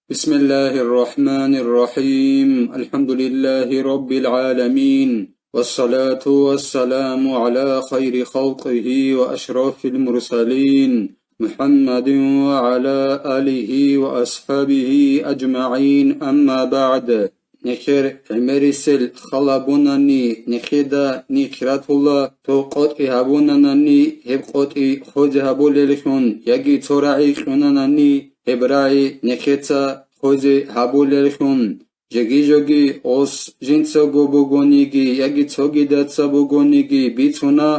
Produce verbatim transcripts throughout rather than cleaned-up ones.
بسم الله الرحمن الرحيم. الحمد لله رب العالمين. والصلاة والسلام على خير خلقه وأشرف المرسلين محمد وعلى آله وأصحابه أجمعين. أما بعد. Нехер гӀемерисел хал бунани, нехеда нихратула, цо къотӀи гьабунанани, гьеб къотӀи хвезе гьабулеллъун, яги цо рагӀи кьунанани, гьеб рагӀи нехеца хвезе гьабулеллъун. Жеги-жоги гъос жинцаго бугониги яги цогидаца бугониги бицуна,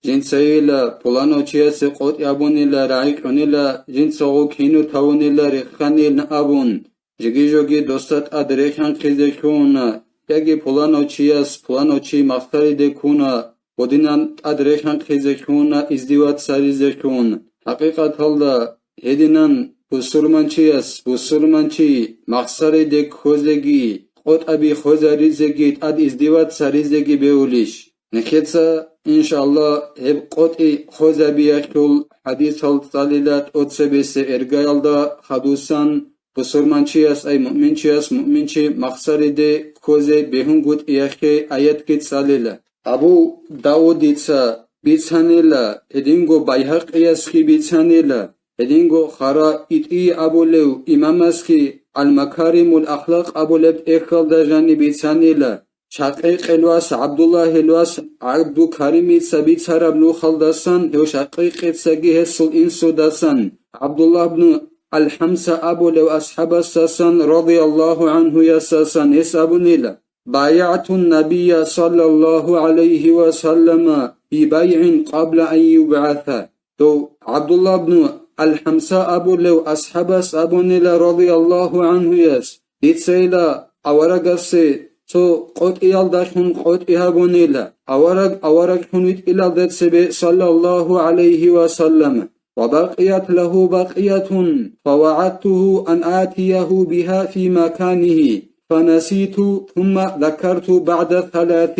жинцайила пуланав чиясе къотӀи абунила, рагӀи кьунила, жинцаго кину тавунила реханилан абун, жеги-жоги досда тӀад реханхъизе ккуна, яги пуланав чияс пуланав чи махсариде ккуна, гьединан тӀад реханхъизе ккуна, издиват саризе ккун. ХӀакъикъаталда, гьединан бусурманчияс бусурманчи махсариде ккозеги, къотӀаби хвезаризеги, тӀад издиват саризеги бевулищ? Нехеца, иншаллагь, гьеб къотӀи хвезабиялъул хӀадисал цӀалила тӀоцебесеб иргаялда хадусан, бусурманчияс, ай муъминчияс муъминчи махсариде ккозе бегьунгутӀиялъе аятги цӀалила. Абу Давудица бицанила, гьединго Байгьакъиясги бицанила, гьединго Хара итӀи абулев имамасги Ал-Макаримул Ахлакъ абулеб тӀехьалда жаниб бицанила, Шакъикъил вас ГӀабдуллагьил вас ГӀабдукаримица бицараб нухалдасан гьев Шакъикъицаги гьесул инсудасан, ГӀабдуллагь бну Ал-ХӀамса абулев асхӀабасдасан, радияллагьу гӀанхуясдасан, гьес абунила: بايعت النبي صلى الله عليه وسلم ببيع قبل أن يبعث. Дов ГӀабдуллагь бну Ал-ХӀамса абулев асхӀабас абунила, радияллагьу гӀанхуяс, дицайила аварагасе цо къотӀиялдалъун къотӀи гьабунила, авараг авараглъун витӀилалда цебе, саллаллагьу гӀалайгьи ва саллам. وبقيت له بقية فوعدته أن آتيه بها في مكانه فنسيت ثم ذكرت بعد ثلاث.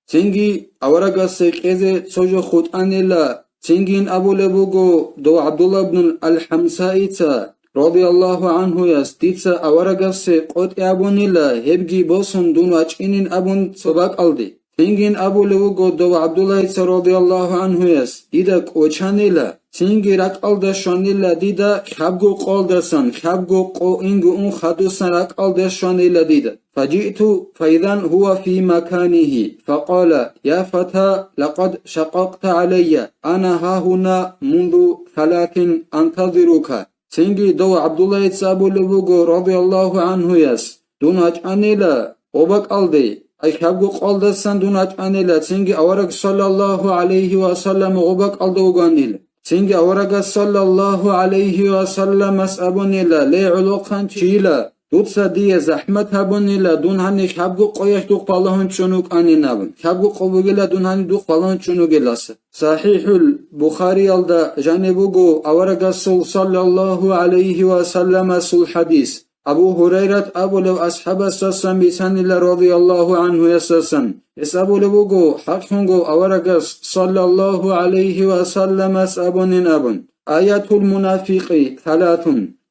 Цинги аварагасе кьезе цо жо хутӀанила, цингин абулеб буго дов ГӀабдулла ибн ал-ХӀамсаица, радияллагьу гӀанхуяс, дица аварагасе къотӀи абунила, гьебги босун дун вачӀинин абун цо бакӀалде. Цинги абулев вуго дов ГӀабдуллайица радияллагьу гӀанхуяс, дида кӀочанила, цинги ракӀалда щванила дида хабго къолдасан, хабго къо инго ун хадусан ракӀалда щванила дида. فجئت فإذا هو في مكانه فقال: يا فتى، لقد شققت علي، أنا هاهنا منذ ثلاث أنتظرك. Цинги дов ГӀабдуллайица абулеб буго, радияллагьу гӀанхуяс, дун вачӀанила гъо бакӀалде, ай хабго къолдасан дун вачӀанила, цинги авараг саллаллагьу гӀалайгьи ва саллам гъо бакӀалда вуганила. Цинги аварагас саллаллагьу гӀалайгьи ва салламас абунила: ле, гӀолохъанчила, дуца дие захӀмат гьабунила, дун гьаниб хабго къоялъ духъ балагьун чӀун вукӀанин абун. Хабго къо бугила дун гьаниб духъ балагьун чӀун вугиласа. СахӀихӀул Бухариялда жаниб буго аварагасул саллаллагьу гӀалайгьи ва салламасул хӀадис. Абу Гьурайрат абулев асхӀабасдасан бицанила радияллагьу гӀанхуясдасан. Гьес абулеб буго, хӀакълъунго аварагас саллаллагьу гӀалайгьи ва салламас абунин абун: آية المنافق ثلاث.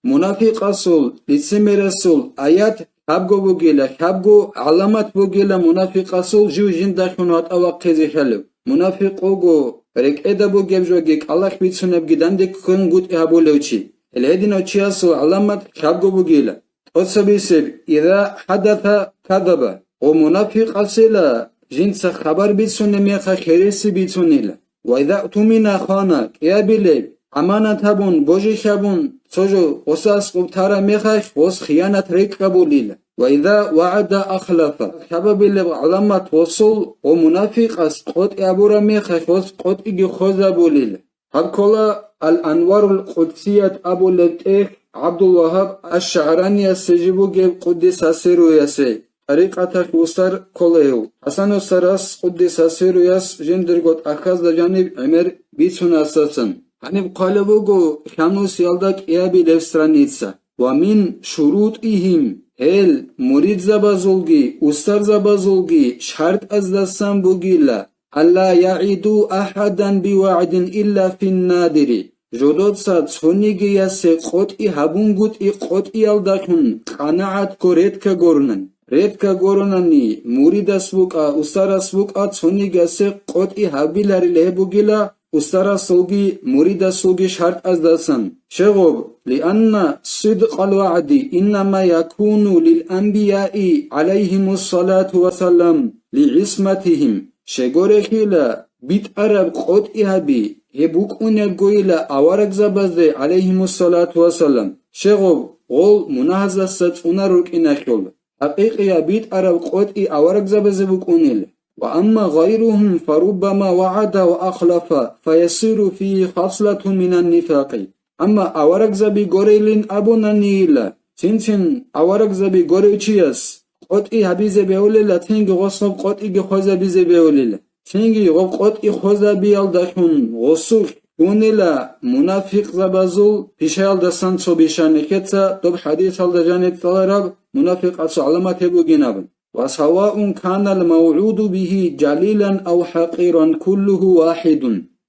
Мунафикъасул, лицемерасул аят хабго бугила, хабго гӀаламат бугила мунафикъасул жив жиндалъун ватӀа вахъизе хьалев. Мунафикъ вуго рекӀеда бугеб жоги кӀалалъ бицунебги данде ккунгутӀи гьабулев чи. Гьел гьединав чиясул гӀаламат хабго бугила. ТӀоцебесеб: إذا حدث كذب. Гъо мунафикъасила, жинца хабар бицунеб мехалъ хереси бицунила. وإذا اؤتمن خان. КӀиабилеб, аманат гьабун, божилъабун, цо жо гъосда аскӀоб тараб мехалъ гъос хиянат рекӀкӀабулила. وإذا وعد أخلف. Хабабилеб гӀаламат гъосул, гъо мунафикъас къотӀи абураб мехалъ гъос къотӀиги хвезабулила. Гьаб ккола Ал-Анварул Къудсият абулеб тӀехь ГӀабдул-Вагьаб аш-ШагӀраниясе жиб бугеб къуддиса сирруясе, тӀарикъаталъ вусар ккола гьев. ХӀасан устарас къуддиса сирруяс жиндирго тӀахьазда жаниб гӀемер бицуна асасан. Гьаниб хъвалеб буго хьанусиялда кӀиабилеб страница. ومن شروطهم, гьел муридзабазулги устарзабазулги шартӀаздасан бугила, ألا يعدوا أحدا بوعد إلا في النادر. жодоца цонигиясе къотӀи гьабунгутӀи къотӀиялдалъун къанагӀатго редка горунан. Редка горунани, муридас букӀа, устарас букӀа, цонигиясе къотӀи гьабиларила гьеб бугила устарасулги муридасулги шартӀаздасан. Щегъуб, لأن صدق الوعد إنما يكون للأنبياء عليهم الصلاة والسلام لعصمتهم. Щегорехила, битӀараб къотӀи гьаби, гьеб букӀунебгойила аварагзабазде, гӀалайгьимуссалату вассалам, щегъуб, гъол мунагьаздаса цӀунар рукӀиналъул. ХӀакъикъияб битӀараб къотӀи аварагзабазе букӀунел. وأما غيرهم فربما وعد وأخلف فيصير فيه خصلة من النفاق. Амма аварагзаби горейилин абунанийила, цин-цин аварагзаби горев чияс къотӀи гьабизе бегьулила, цинги гъособ къотӀиги хвезабизе бегьулила. Цинги гъоб къотӀи хвезабиялдалъун гъосулъ гьунила мунафикъзабазул пишаялдасан цо пиша, нехеца доб хӀадисалда жаниб цӀалараб мунафикъасул гӀаламат гьеб бугин абун. وسواء كان الموعود به جليلا أو حقيرا كله واحد.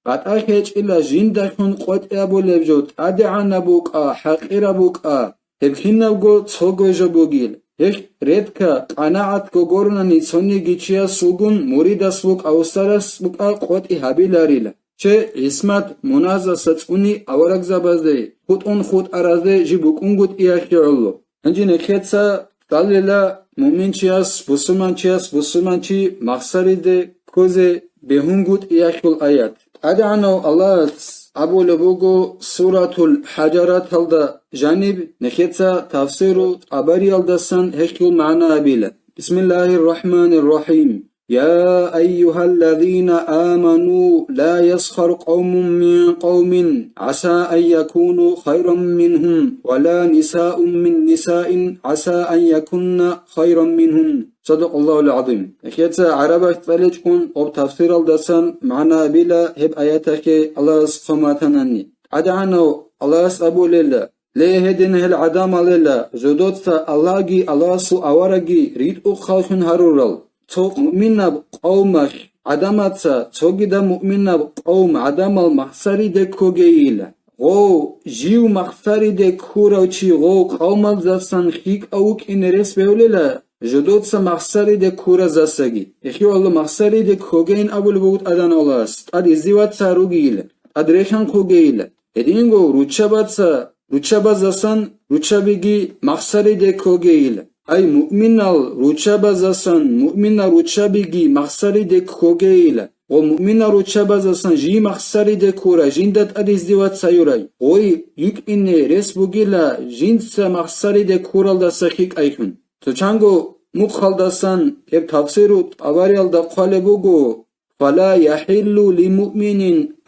ГъатӀа гьечӀила жиндалъун къотӀи абулеб жо тӀадегӀанаб букӀа, хӀакъираб букӀа, гьеб кинабго цого жо бугил. Гьелъ редка, къанагӀатго горунани цониги чиясулгун муридас букӀа, устарас букӀа къотӀи гьабиларила. Че гӀисмат мунагьаздаса цӀуни аварагзабазде, хутӀун хутӀаразде жиб букӀунгутӀиялъе гӀоло. Гьанже нехеца цӀалила муъминчияс, бусурманчияс, бусурманчи махсариде ккозе бегьунгутӀиялъул аят. ТӀадегӀанав Аллагьас абулеб буго Суратул ХӀажараталда жаниб, нехеца тафсиру ТӀабариялдасан гьелъул магӀна абила. بسم الله الرحمن الرحيم. يا أيها الذين آمنوا لا يسخر قوم من قوم عسى أن يكونوا خيرا منهم ولا نساء من نساء عسى أن يكن خيرا منهن. صدق الله العظيم. Эхеца гӀарабаш цӀаличӀун об тафсиралдасан магӀна абила гьеб аятахъе Аллагьас хъван батанани. ТӀадегӀанав Аллагьас абулела: Ле, гьедин гьел гӀадамалила, жодоца Аллагьги Аллагьасул аварагги ритӀухъаллъун гьарурал. Цо муъминаб къавмалъ гӀадамаца цогидаб муъминаб къавм гӀадамал махсариде ккогейила. Гъов, жив махсариде ккурав чи гъов къавмалдасан хикӀав вукӀине рес бегьулила, жодоца махсариде ккуразасаги. Эхиялъул махсариде ккогейин абулеб буго ТӀадегӀанав Аллагьас, тӀад издеваться гьаругейила, тӀад реханхъугейила. Гьединго руччабаца, руччабазасан руччабиги махсариде ккогейила. Ай, муъминал руччабазасан муъминал руччабиги махсариде ккогейила. Ва муъминал руччабазасан жий махсариде ккура, жинда тӀад издеваться гьарурай. Гъой, йикӀине рес бугила жинца махсариде ккуралдаса хикӀайлъун. Цо чанго мухъалдасан гьеб тафсиру ТӀабариялда хъвалеб буго: فلا يحل لمؤمن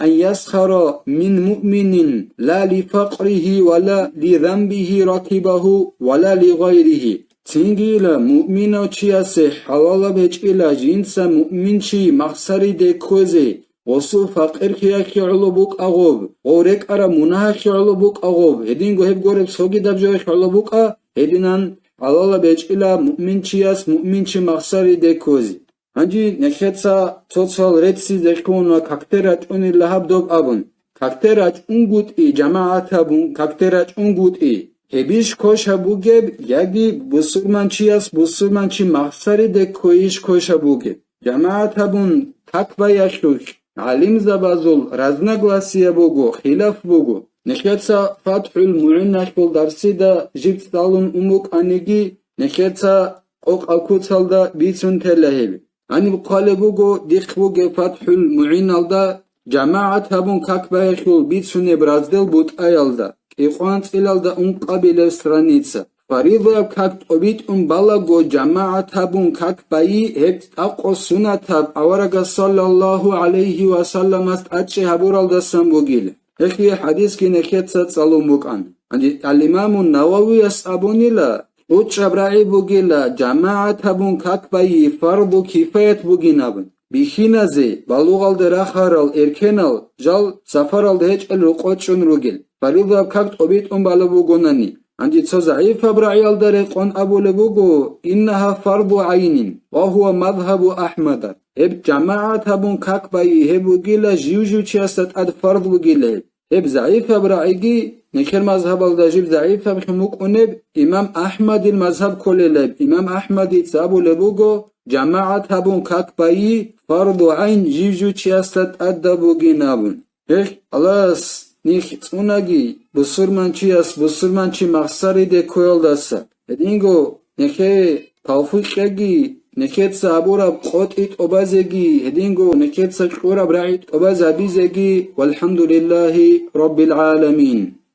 أن يسخر من مؤمن لا لفقره ولا لذنبه ركبه ولا لغيره. Цингила муъминав чиясе хӀалалаб гьечӀила жинца муъминчи махсариде ккозе, гъосул факъирлъиялъе гӀоло букӀа гъоб, гъов рекӀараб мунагьалъе гӀоло букӀа гъоб, гьединго гьеб гореб цогидаб жоялъе гӀоло букӀа, гьединан хӀалалаб гьечӀила муъминчияс муъминчи махсариде ккозе. Гьанже нехеца цо-цоял реццизе ккун ва какде рачӀунел лагьаб доб абун. Какде рачӀунгутӀи, жамагӀат гьабун, какде рачӀунгутӀи. Гьебищ ккоша бугеб, яги бусурманчияс бусурманчи махсариде ккойищ ккоша бугеб? ЖамагӀат гьабун как баялъулъ гӀалимзабазул разногласия буго, хилаф буго. Нехеца ФатхӀул МугӀиналъул дарсида жиб цӀалун ун букӀаниги, нехеца къокъал куцалда бицун тела гьеб. Гьаниб хъвалеб буго дихъ бугеб ФатхӀул МугӀиналда, жамагӀат гьабун как баялъул бицунеб раздел бутӀаялда, кӀикъоанцӀилалда ункъабилеб страница. Фаризаяб как тӀобитӀун балаго жамагӀат гьабун как байи гьеб тӀакъо сунатаб аварагас саллаллагьу гӀалайгьи ва салламас тӀадчӀи гьабуралдасан бугила. Гьелъие хӀадисги нехеца цӀалун букӀан. Гьанже ал-Имаму Нававияс абунила, кьучӀаб рагӀи бугила, жамагӀат гьабун как байи фарду кифаят бугин абун. Бихьиназе, балугъалде рахарал эркенал, жал сапаралда гьечӀел рукъочӀун ругел, фаридаб как тӀобитӀун балеб бугонани. Гьанже цо загӀипаб рагӀиялда рекъон абулеб буго, иннагьа фарду гӀайнин, ва гьува мазгьабу АхӀмада. Гьеб жамагӀат гьабун как байи гьеб бугила жив-жив чиясда тӀад фард бугила гьеб. Гьеб загӀипаб рагӀиги, нехер мазгьабалда жиб загӀипабхъин букӀунеб, имам Ахмадил мазгьаб кколелеб, имам Ахмадица абулеб буго, жамагӀат гьабун как байи фарду гӀайн жив-жив чиясда тӀадаб бугин абун. Гьелъ Аллагьас нилъ цӀунаги, бусурманчияс бусурманчи махсариде ккоялдаса. Гьединго нехее тавфикъ кьеги, нехеца гьабураб къотӀи тӀобазеги, гьединго нехеца кьураб рагӀи тӀобазабизеги, валхӀамдулиллагьи раббил гӀаламин.